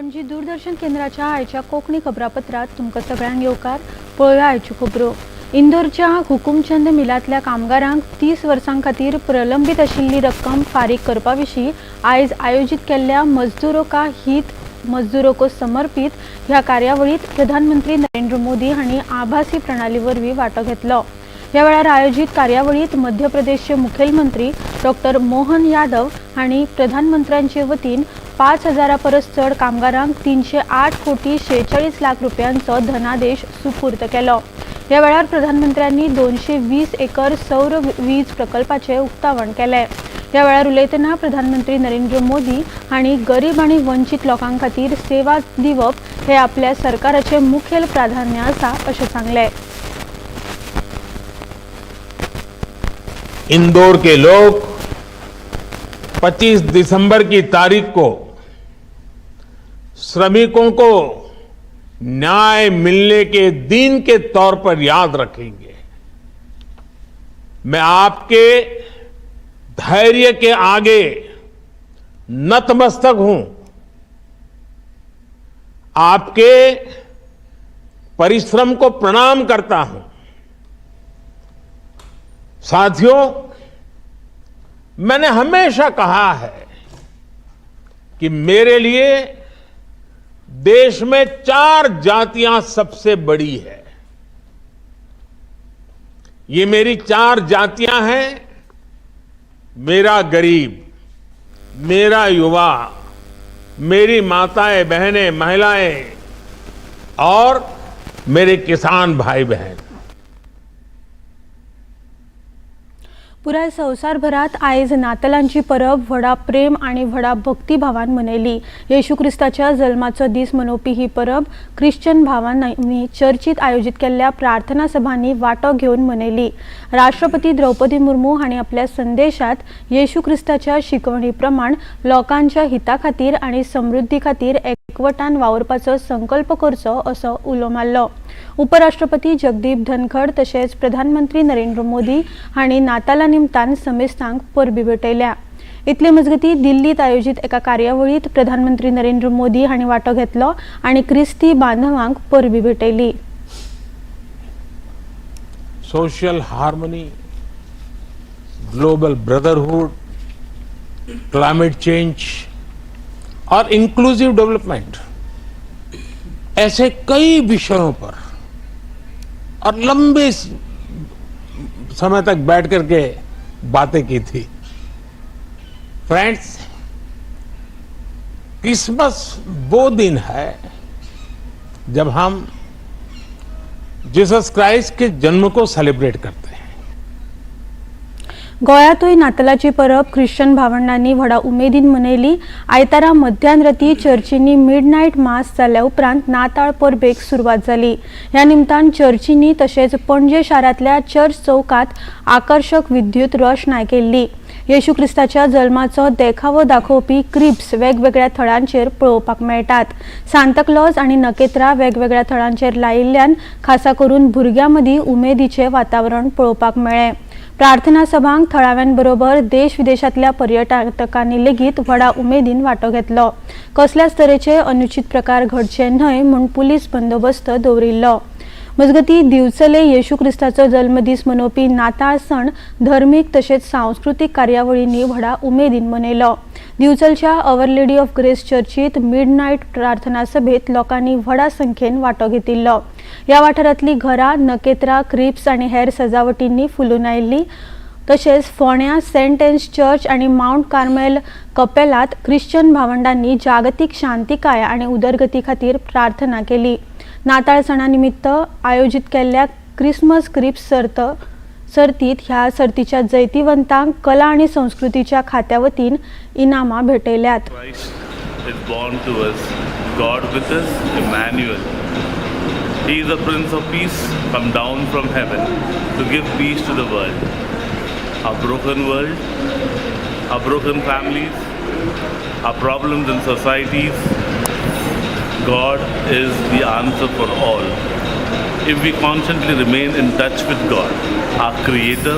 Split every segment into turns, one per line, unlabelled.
पणजी दूरदर्शन केंद्राच्या आयच्या कोंकणी खबरापत्रात तुमकां सगळ्यांक येवकार. पळोवया आयच्यो खबरो. इंदोरच्या हुकुमचंद मिलांतल्या कामगारांक 30 वर्सां खातीर प्रलंबीत आशिल्ली रक्कम फारीक करपा विशीं आयज आयोजीत केल्ल्या मजदुरो का हित मजदुरो को समर्पित ह्या कार्यावळीत प्रधानमंत्री नरेंद्र मोदी हांणी आभासी प्रणाली वरवीं वांटो घेतलो. ह्या वेळार आयोजीत कार्यावळीत मध्य प्रदेशचे मुखेलमंत्री डॉक्टर मोहन यादव हांणी प्रधानमंत्र्यांचे वतीन 5,000 परस चड कामगारांक 308 कोटी 46 लाख रुपयांचो धनादेश सुपूर्द केलो. ह्या वेळार प्रधानमंत्र्यांनी 220 एकर सौर वीज प्रकल्पाचें उक्तावण केलें. ह्या वेळार उलयतना प्रधानमंत्री नरेंद्र मोदी हांणी गरीब आनी वंचीत लोकां खातीर सेवा दिवप हे आपल्या सरकाराचें मुखेल प्राधान्य आसा अशें सांगलें.
इंदौर के लोग 25 दिसंबर की तारीख को श्रमिकों को न्याय मिलने के दिन के तौर पर याद रखेंगे। मैं आपके धैर्य के आगे नतमस्तक हूं, आपके परिश्रम को प्रणाम करता हूं। साथियों, मैंने हमेशा कहा है कि मेरे लिए देश में चार जातियां सबसे बड़ी है। ये मेरी चार जातियां हैं: मेरा गरीब, मेरा युवा, मेरी माताएं, बहनें, महिलाएं और मेरे किसान भाई बहन।
पुराय संवसारभरात आयज नातलांची परब व्हडा प्रेम आनी व्हडा भक्तिभावान मनयली. येशू क्रिस्ताच्या जल्माचो दीस मनोवपी ही परब ख्रिश्चन भावांनी चर्चीत आयोजीत केल्ल्या प्रार्थना सभांनी वांटो घेवन मनयली. राष्ट्रपती द्रौपदी मुर्मू हांणी आपल्या संदेशात येशू क्रिस्ताच्या शिकवणी प्रमाण लोकांच्या हिता खातीर आनी समृद्धी खातीर एकवटान वावुरपाचो संकल्प करचो असो उलो मारलो. उपराष्ट्रपती जगदीप धनखड तशेंच प्रधानमंत्री नरेंद्र मोदी हांणी नाताला निमतान समेस्तांक परबी भेटयल्या. इतले मजगतीं, दिल्लीत आयोजीत एका कार्यावळीत प्रधानमंत्री नरेंद्र मोदी हांणी वांटो घेतलो आनी क्रिस्ती बांधवांक परबी भेटयली.
Social harmony, global brotherhood, climate change और इंक्लूसिव डेवलपमेंट, ऐसे कई विषयों पर और लंबे समय तक बैठ करके बातें की थी। फ्रेंड्स, क्रिसमस वो दिन है जब हम जीसस क्राइस्ट के जन्म को सेलिब्रेट करते हैं।
गोंयांतूय नातलाची परब ख्रिश्चन भावंडांनी व्हडा उमेदीन मनयली. आयतारा मध्यान राती चर्चींनी मिडनायट मास जाल्या उपरांत नाताळ परबेक सुरवात जाली. ह्या निमतान चर्चींनी तशेंच पणजे शारांतल्या चर्च चौकात आकर्शक विद्युत रोशणाय केल्ली. येशू क्रिस्ताच्या जल्माचो देखावो दाखोवपी क्रिब्स वेगवेगळ्या थळांचेर पळोवपाक मेळटात. सांताक्लॉज आनी नकेत्रां वेगवेगळ्या थळांचेर लायिल्ल्यान खासा करून भुरग्यां मदीं उमेदीचें वातावरण पळोवपाक मेळ्ळें. प्रार्थना सभांक थळाव्यांबरोबर देश विदेशांतल्या पर्यटकांनी लेगीत व्हडा उमेदीन वांटो घेतलो. कसल्याच तरेचे अनुचित प्रकार घडचे न्हय म्हूण पुलीस बंदोबस्त दवरिल्लो. मजगतीं, दिवचले येशू क्रिस्ताचो जल्मदीस मनोवपी नाताळ सण धर्मीक तशेंच सांस्कृतीक कार्यावळींनी व्हडा उमेदीन मनयलो. दिवचलच्या our lady of grace चर्चीत midnight प्रार्थना सभेत लोकांनी व्हडा संख्येन वांटो घेतिल्लो. ह्या वाठारांतली घरां नकेत्रां, क्रिब्स आनी हेर सजावटींनी फुलून आयिल्ली. तशेंच फोंड्या सेंट एन्स चर्च आनी मावंट कार्मेल कपेलात ख्रिश्चन भावंडांनी जागतीक शांतिकाय आनी उदरगती खातीर प्रार्थना केली. नाताळ सणा निमित्त आयोजीत केल्ल्या क्रिसमस क्रिब्स सर्तीत ह्या सर्तीच्या जैतिवंतांक कला आनी संस्कृतीच्या खात्या वतीन इनामां भेटयल्यात.
Christ is born to us, God with us, Emmanuel. He is the Prince of Peace, come down from heaven to give peace to the world. Our broken world, our broken families, our problems in societies, God is the answer for all. If we constantly remain in touch with God, our Creator,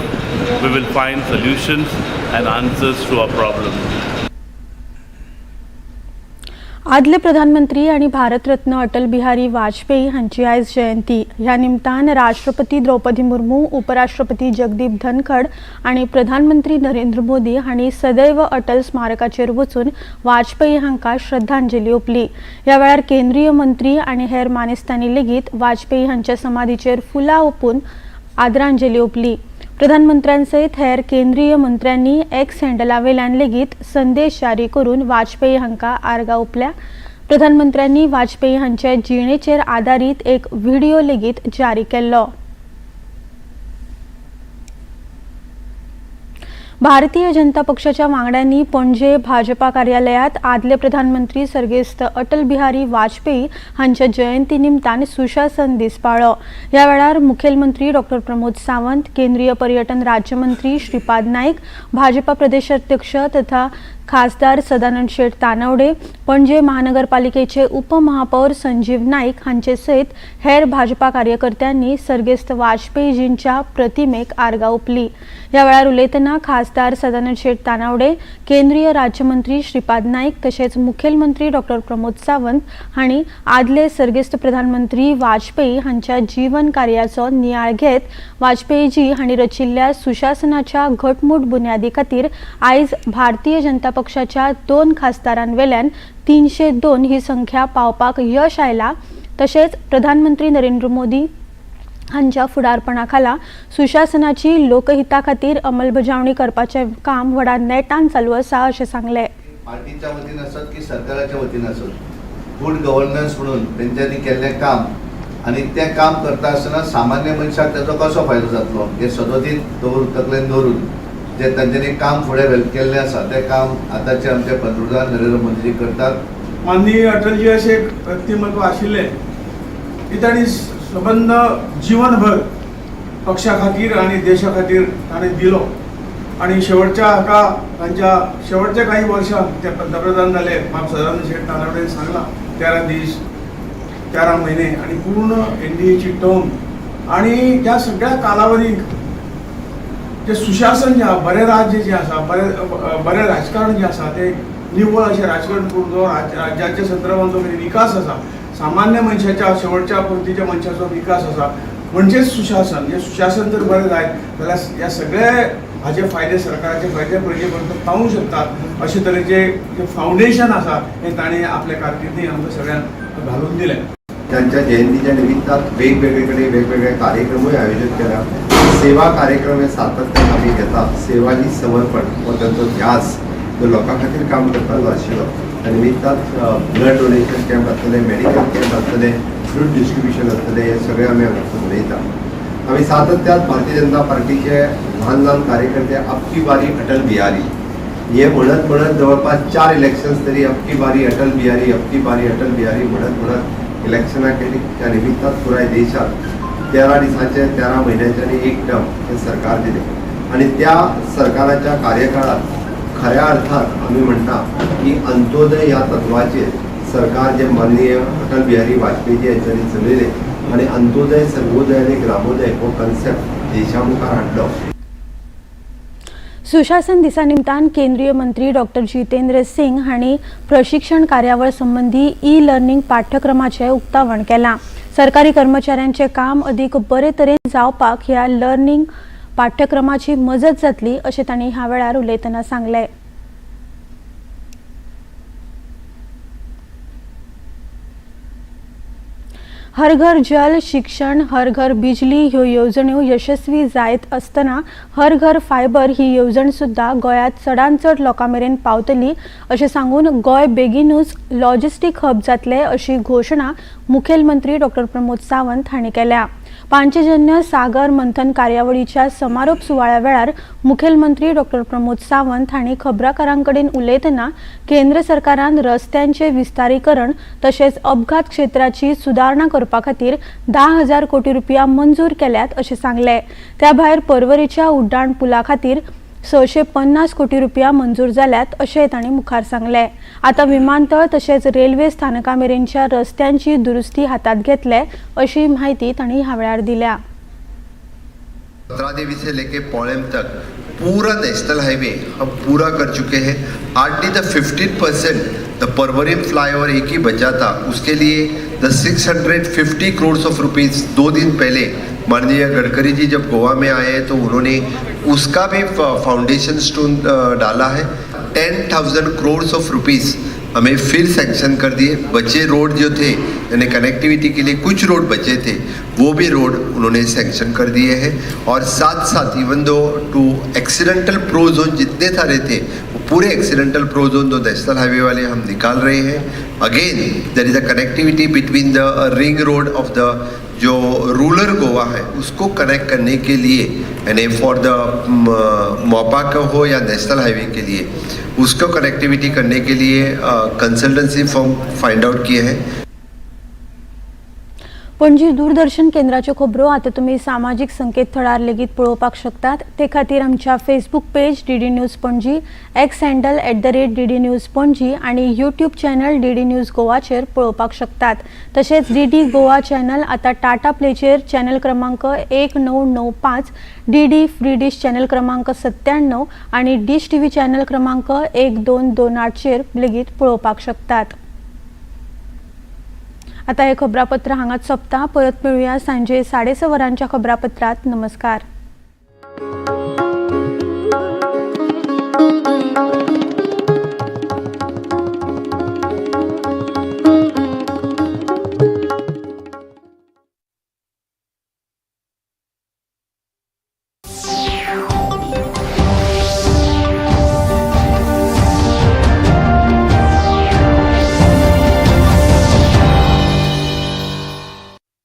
we will find solutions and answers to our problems.
आदले प्रधानमंत्री आनी भारतरत्न अटल बिहारी वाजपेयी हांची आयज जयंती. ह्या निमतान राष्ट्रपती द्रौपदी मुर्मू, उपराष्ट्रपती जगदीप धनखड आनी प्रधानमंत्री नरेंद्र मोदी हांणी सदैव अटल स्मारकाचेर वचून वाजपेयी हांकां श्रद्धांजली ओंपली. ह्या वेळार केंद्रीय मंत्री आनी हेर मानेस्तांनी लेगीत वाजपेयी हांच्या समाधीचेर फुलां ओंपून आदरांजली ओंपली. प्रधानमंत्र्यां सयत हेर केंद्रीय मंत्र्यांनी एक्स हँडलावेल्यान लेगीत संदेश जारी करून वाजपेयी हांकां आर्गां ओंपल्या. प्रधानमंत्र्यांनी वाजपेयी हांचे जिणेचेर आदारीत एक व्हिडिओ लेगीत जारी केल्लो. भारतीय जनता पक्षाच्या वांगड्यांनी पणजे भाजपा कार्यालयात आदले प्रधानमंत्री सर्गेस्त अटल बिहारी वाजपेयी हांच्या जयंती निमतान सुशासन दीस पाळ्ळो. ह्या वेळार मुखेलमंत्री डॉक्टर प्रमोद सावंत, केंद्रीय पर्यटन राज्यमंत्री श्रीपाद नायक, भाजपा प्रदेशाध्यक्ष तथा खासदार सदानंद शेट तानावडे, पणजे महानगरपालिकेचे उपमहापौर संजीव नाईक हांचे सयत हेर भाजपा कार्यकर्त्यांनी सर्गेस्त वाजपेयीजींच्या प्रतिमेक आर्गां ओंपली. ह्या वेळार उलयतना खासदार सदानंद शेट तानावडे, केंद्रीय राज्यमंत्री श्रीपाद नाईक तशेंच मुखेलमंत्री डॉक्टर प्रमोद सावंत हांणी आदले सर्गेस्त प्रधानमंत्री वाजपेयी हांच्या जीवन कार्याचो नियाळ घेत वाजपेयीजी हांणी रचिल्ल्या सुशासनाच्या घटमूट बुन्यादी खातीर आयज भारतीय जनता पक्षाच्या 2 खासदारांवेल्यान 302 ही संख्या पावपाक यश आयला. तशेंच प्रधानमंत्री नरेंद्र मोदी हांच्या फुडारपणा खाला सुशासनाची लोकहिता खातीर अंमलबजावणी करपाचें काम व्हडा नेटान चालू आसा अशें सांगलें.
पार्टीच्या वतीन असत की सरकाराच्या वतीन असत, गुड गव्हर्नन्स म्हणून तेंच्यांनी केल्लें काम आनी तें काम करता आसतना सामान्य मनशाक ताचो कसो फायदो जातलो हें सदोदीत दवरून, तकलेन दवरून जे तांच्यांनी काम फुडें केल्लें आसा तें काम आतांचे आमचे पंतप्रधान नरेंद्र मोदीजी करतात.
माननीय अटलजी अशें एक व्यक्तिमत्व आशिल्लें की तांणी सबंद जीवनभर पक्षा खातीर आनी देशा खातीर ताणें दिलो आनी शेवटच्या हाका तांच्या शेवटच्या काही वर्षां ते पंतप्रधान जाले. बाब सदानंद शेट तानावडेन सांगलां 13 दीस 13 महिने आनी पूर्ण एनडीएची टर्म आनी त्या सगळ्या कालावधीक जे सुशासन जें आहा, बरें राज्य जें आसा, बरें बरें राजकारण जें आसा तें निव्वळ अशें राजकारण करून जो राज्याच्या संदर्भात जो कितें विकास आसा, सामान्य मनशाच्या शेवटच्या पंक्तीच्या मनशाचो विकास आसा म्हणजेच सुशासन. हें सुशासन जर बरें जायत जाल्यार ह्या सगळे हाजे फायदे, सरकाराचे फायदे प्रजे पर्यंत पावूंक शकतात. अशे तरेचे जे फावंडेशन आसा हें ताणें आपल्या कारकिर्दीन आमकां सगळ्यांक घालून दिलें.
त्यांच्या जयंतीच्या निमित्तान वेगवेगळीकडे वेगवेगळे कार्यक्रमूय आयोजित केला. सेवा कार्यक्रम हे सातत्यान आमी घेतात. सेवा ही समर्पण हो तांचो ध्यास जो लोकां खातीर काम करपाचो आशिल्लो. त्या निमित्तान ब्लड डोनेशन कॅम्प आसतले, मेडिकल कॅम्प आसतले, फ्रूट डिस्ट्रिब्युशन आसतले, हे सगळे आमी हांगासर मनयता. आमी सातत्यान भारतीय जनता पार्टीचे ल्हान ल्हान कार्यकर्ते अबकी बारी अटल बिहारी हे म्हणत म्हणत जवळपास 4 इलेक्शन्स तरी अबकी बारी अटल बिहारी, अबकी बारी अटल बिहारी म्हणत म्हणत इलेक्शनां केली. त्या निमित्तान पुराय देशात 13 दिसांचे 13 म्हयन्याचे आनी एक टर्म हे सरकार दिले आनी त्या सरकाराच्या कार्यकाळात खऱ्या अर्थान आमी म्हणटा की अंत्योदय ह्या तत्वाचेर सरकार जे माननीय अटल बिहारी वाजपेयी यांच्यानी चलयले आनी अंत्योदय, सर्वोदय आनी ग्रामोदय हो कन्सेप्ट देशा मुखार हाडलो.
सुशासन दिसा निमतान केंद्रीय मंत्री डॉक्टर जितेंद्र सिंग हांणी प्रशिक्षण कार्यावळ संबंदी ई लर्निंग पाठ्यक्रमाचें उक्तावण केलां. सरकारी कर्मचाऱ्यांचें काम अदीक बरे तरेन जावपाक ह्या लर्निंग पाठ्यक्रमाची मजत जातली अशें तांणी ह्या वेळार उलयतना सांगलें. हर घर जल, शिक्षण, हर घर बिजली ह्यो येवजण्यो यशस्वी जायत आसतना हर घर फायबर ही येवजण सुद्दां गोंयांत चडांत चड लोकां मेरेन पावतली अशें सांगून गोंय बेगीनूच लॉजिस्टीक हब जातलें अशी घोशणा मुखेलमंत्री डॉक्टर प्रमोद सावंत हांणी केल्या. पांचजन्य सागर मंथन कार्यावळीच्या समारोप सुवाळ्या वेळार मुखेलमंत्री डॉक्टर प्रमोद सावंत हांणी खबराकारां कडेन उलयतना केंद्र सरकारान रस्त्यांचे विस्तारीकरण तशेंच अपघात क्षेत्राची सुदारणा करपा खातीर 10,000 कोटी रुपया मंजूर केल्यात अशें सांगलें. त्या भायर पर्वरीच्या उड्डाण पुला खातीर 650 कोटी रुपया मंजूर जाल्यात अशें तांणी मुखार सांगलें. आतां विमानतळ तशेंच रेल्वे स्थानका मेरेनच्या रस्त्यांची दुरुस्ती हातांत घेतले अशी म्हायती तांणी ह्या वेळार दिल्या.
देवी से लेके पोळेम तक पूरा नेशनल हाईवे हम पूरा कर चुके हैं. Hardly the 15% The Porvorim flyover एक ही बचा था, उसके लिए the 650 crore of rupees 2 दिन पहले माननीय गडकरी जी जब गोवा में आए तो उन्होंने उसका भी फाउंडेशन स्टोन डाला है। 10,000 करोड़ ऑफ रुपीज़ हमें फिर सैंक्शन कर दिए। बचे रोड जो थे, यानी कनेक्टिविटी के लिए कुछ रोड बचे थे, वो भी रोड उन्होंने सैंक्शन कर दिए हैं। और साथ साथ even though to accidental prone zone जितने सारे थे, वो पूरे एक्सीडेंटल प्रोन जोन जो नेशनल हाईवे वाले हम निकाल रहे हैं। Again, there is a connectivity between the ring road of the जो रूरल गोवा है, उसको कनेक्ट करने के लिए, यानी फॉर the Mopa का हो या नेशनल हाईवे के लिए, उसको कनेक्टिविटी करने के लिए कंसल्टेंसी फर्म फाइंड आउट किए हैं।
पणजी दूरदर्शन केंद्राच्यो खबरो आतां तुमी सामाजीक संकेतथळार लेगीत पळोवपाक शकतात. ते खातीर आमच्या Facebook page DD news Panaji, x handle @DDNews Panaji आनी यूट्यूब चॅनल डीडी न्यूज गोवाचेर पळोवपाक शकतात. तशेंच डीडी गोवा चॅनल आतां टाटा प्लेचेर चॅनल क्रमांक 1995, डीडी फ्री डिश चॅनल क्रमांक 97 आनी डिश टीव्ही चॅनल क्रमांक 1228चेर लेगीत पळोवपाक शकतात. आता हे खबरापत्र हांगाच सोंपता. परत मेळुया सांजे 6:30 वरांच्या खबरापत्रात. नमस्कार.